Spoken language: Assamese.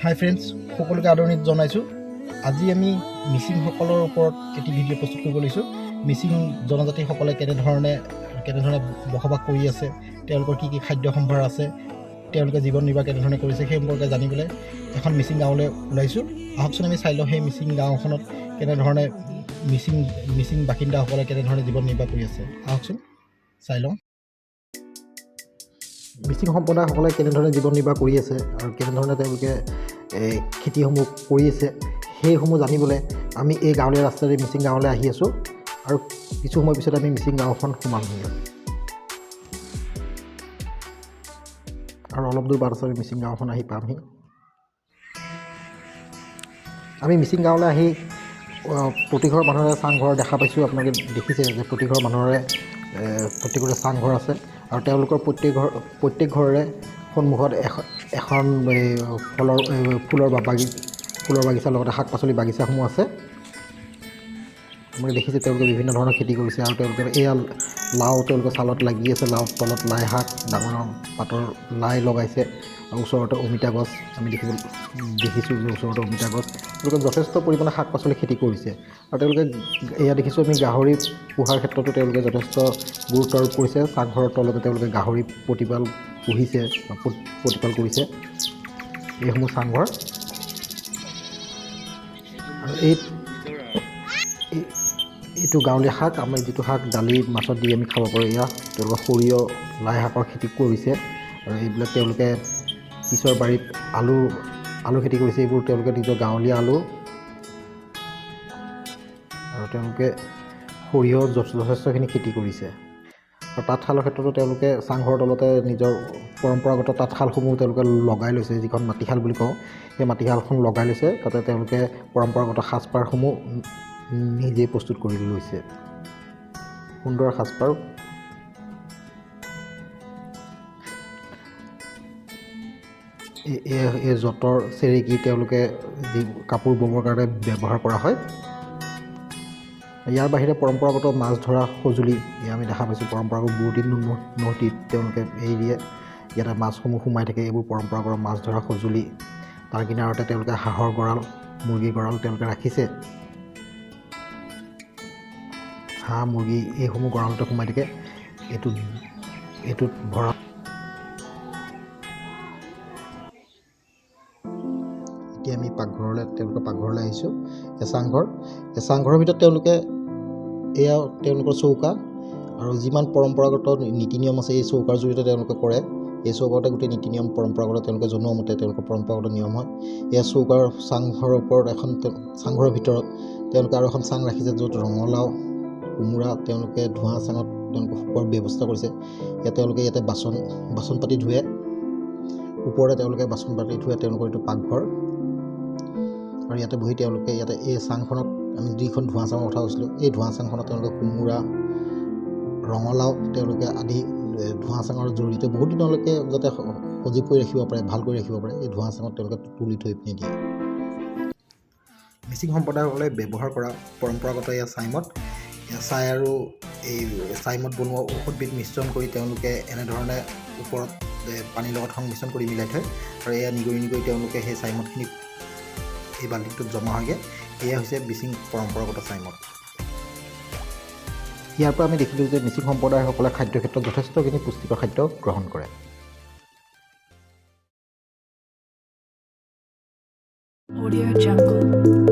হাই ফ্ৰেণ্ডছ, সকলোকে আদৰণি জনাইছোঁ। আজি আমি মিচিংসকলৰ ওপৰত এটি ভিডিঅ' প্ৰস্তুত কৰিব লৈছোঁ। মিচিং জনজাতিসকলে কেনেধৰণে কেনেধৰণে বসবাস কৰি আছে, তেওঁলোকৰ কি কি খাদ্য সম্ভাৰ আছে, তেওঁলোকে জীৱন নিৰ্বাহ কেনেধৰণে কৰিছে, সেই সম্পৰ্কে জানিবলৈ এখন মিচিং গাঁৱলৈ ওলাইছোঁ। আহকচোন, আমি চাই লওঁ সেই মিচিং গাঁওখনত কেনেধৰণে মিচিং মিচিং বাসিন্দাসকলে কেনেধৰণে জীৱন নিৰ্বাহ কৰি আছে। আহকচোন, চাই লওঁ মিচিং সম্প্ৰদায়সকলে কেনেধৰণে জীৱন নিৰ্বাহ কৰি আছে আৰু কেনেধৰণে তেওঁলোকে এই খেতিসমূহ কৰি আছে, সেইসমূহ জানিবলৈ আমি এই গাঁৱলীয়া ৰাস্তাৰে মিচিং গাঁৱলৈ আহি আছোঁ আৰু কিছু সময় পিছত আমি মিচিং গাঁওখন সোমামহি। আৰু অলপ দূৰ বাট আছে, আমি মিচিং গাঁওখন আহি পামহি। আমি মিচিং গাঁৱলৈ আহি প্ৰতিঘৰ মানুহৰে চাংঘৰ দেখা পাইছোঁ। আপোনালোকে দেখিছে যে প্ৰতিঘৰ মানুহৰে প্ৰত্যেকৰে চাংঘৰ আছে আৰু তেওঁলোকৰ প্ৰত্যেক ঘৰৰে সন্মুখত এখন এই ফলৰ ফুলৰ বা ফুলৰ বাগিচাৰ লগতে শাক পাচলি বাগিচাসমূহ আছে। আপোনালোকে দেখিছে, তেওঁলোকে বিভিন্ন ধৰণৰ খেতি কৰিছে আৰু তেওঁলোকে এয়া লাও তেওঁলোকৰ চালত লাগি আছে, লাও তলত লাই শাক, ডাঙৰ ডাঙৰ পাতৰ লাই লগাইছে আৰু ওচৰতে অমিতা গছ আমি দেখিছোঁ যে ওচৰতে অমিতা গছ। তেওঁলোকে যথেষ্ট পৰিমাণে শাক পাচলি খেতি কৰিছে আৰু তেওঁলোকে এয়া দেখিছোঁ আমি গাহৰি পোহাৰ ক্ষেত্ৰতো তেওঁলোকে যথেষ্ট গুৰুত্ব আৰোপ কৰিছে। চাংঘৰৰ তলতে তেওঁলোকে গাহৰি প্ৰতিপাল পুহিছে বা প্ৰতিপাল কৰিছে। এইসমূহ চাংঘৰ আৰু এইটো গাঁৱলীয়া শাক, আমি যিটো শাক দালি মাছত দি আমি খাব পাৰোঁ। এয়া তেওঁলোকে সৰিয়হ, লাই শাকৰ খেতি কৰিছে আৰু এইবিলাক তেওঁলোকে পিছৰ বাৰীত আলু আলু খেতি কৰিছে। এইবোৰ তেওঁলোকে নিজৰ গাঁৱলীয়া আলু আৰু তেওঁলোকে সৰিয়হ যথেষ্টখিনি খেতি কৰিছে। আৰু তাঁতশালৰ ক্ষেত্ৰতো তেওঁলোকে চাংঘৰৰ তলতে নিজৰ পৰম্পৰাগত তাঁতশালসমূহ তেওঁলোকে লগাই লৈছে। যিখন মাটিশাল বুলি কওঁ, সেই মাটিশালখন লগাই লৈছে। তাতে তেওঁলোকে পৰম্পৰাগত সাজপাৰসমূহ নিজেই প্ৰস্তুত কৰি লৈছে, সুন্দৰ সাজপাৰ। এই যঁতৰ, চেৰেকী তেওঁলোকে যি কাপোৰ ব'বৰ কাৰণে ব্যৱহাৰ কৰা হয়। ইয়াৰ বাহিৰে পৰম্পৰাগত মাছ ধৰা সঁজুলি এয়া আমি দেখা পাইছোঁ। পৰম্পৰাগত বুৰটি নদীত তেওঁলোকে এৰি দিয়ে, ইয়াতে মাছসমূহ সোমাই থাকে। এইবোৰ পৰম্পৰাগত মাছ ধৰা সঁজুলি। তাৰ কিনাৰতে তেওঁলোকে হাঁহৰ গঁৰাল, মুৰ্গীৰ গঁৰাল তেওঁলোকে ৰাখিছে। হাঁহ, মুৰ্গী এইসমূহ গঁৰালতে সোমাই থাকে। এইটোত এইটোত ভৰা এতিয়া আমি পাকঘৰলৈ, তেওঁলোকৰ পাকঘৰলৈ আহিছোঁ। এই চাংঘৰ, এই চাংঘৰৰ ভিতৰত তেওঁলোকে এয়া তেওঁলোকৰ চৌকা আৰু যিমান পৰম্পৰাগত নীতি নিয়ম আছে, এই চৌকাৰ জৰিয়তে তেওঁলোকে কৰে। এই চৌকাতে গোটেই নীতি নিয়ম পৰম্পৰাগত তেওঁলোকে জনোৱা মতে তেওঁলোকৰ পৰম্পৰাগত নিয়ম হয়। এয়া চৌকাৰ চাংঘৰৰ ওপৰত এখন চাংঘৰৰ ভিতৰত তেওঁলোকে আৰু এখন চাং ৰাখিছে, য'ত ৰঙালাও, কোমোৰা তেওঁলোকে ধোঁৱা চাঙত তেওঁলোকে শুকোৱাৰ ব্যৱস্থা কৰিছে। ইয়াত তেওঁলোকে ইয়াতে বাচন বাচন পাতি ধুৱে। ওপৰতে তেওঁলোকে বাচন পাতি ধুৱে। তেওঁলোকৰ এইটো পাকঘৰ আৰু ইয়াতে বহি তেওঁলোকে ইয়াতে এই চাংখনত, আমি যিখন ধোঁৱা চাঙৰ কথা কৈছিলোঁ, এই ধোঁৱা চাংখনত তেওঁলোকে কোমোৰা, ৰঙালাও তেওঁলোকে আদি ধোঁৱা চাঙৰ জৰিয়তে বহুত দিনলৈকে যাতে সজীৱ কৰি ৰাখিব পাৰে, ভাল কৰি ৰাখিব পাৰে, এই ধোঁৱা চাঙত তেওঁলোকে তুলি থৈ পিনে দিয়ে। মিচিং সম্প্ৰদায়সকলে ব্যৱহাৰ কৰা পৰম্পৰাগত এয়া ছাইমদ। এয়া ছাই আৰু এই ছাইমদ বনোৱা ঔষধবিধ মিশ্ৰণ কৰি তেওঁলোকে এনেধৰণে ওপৰত পানীৰ লগত সংমিশ্ৰণ কৰি মিলাই থয় আৰু এয়া নিগৰি নিগৰি তেওঁলোকে সেই ছাইমদখিনি এই বাল্টিংটোত জমা হয়গৈ। এয়া হৈছে মিচিং পৰম্পৰাগত ছাইমদ। ইয়াৰ পৰা আমি দেখিলোঁ যে মিচিং সম্প্ৰদায়সকলে খাদ্যৰ ক্ষেত্ৰত যথেষ্টখিনি পুষ্টিকৰ খাদ্য গ্ৰহণ কৰে। Audio Jungle.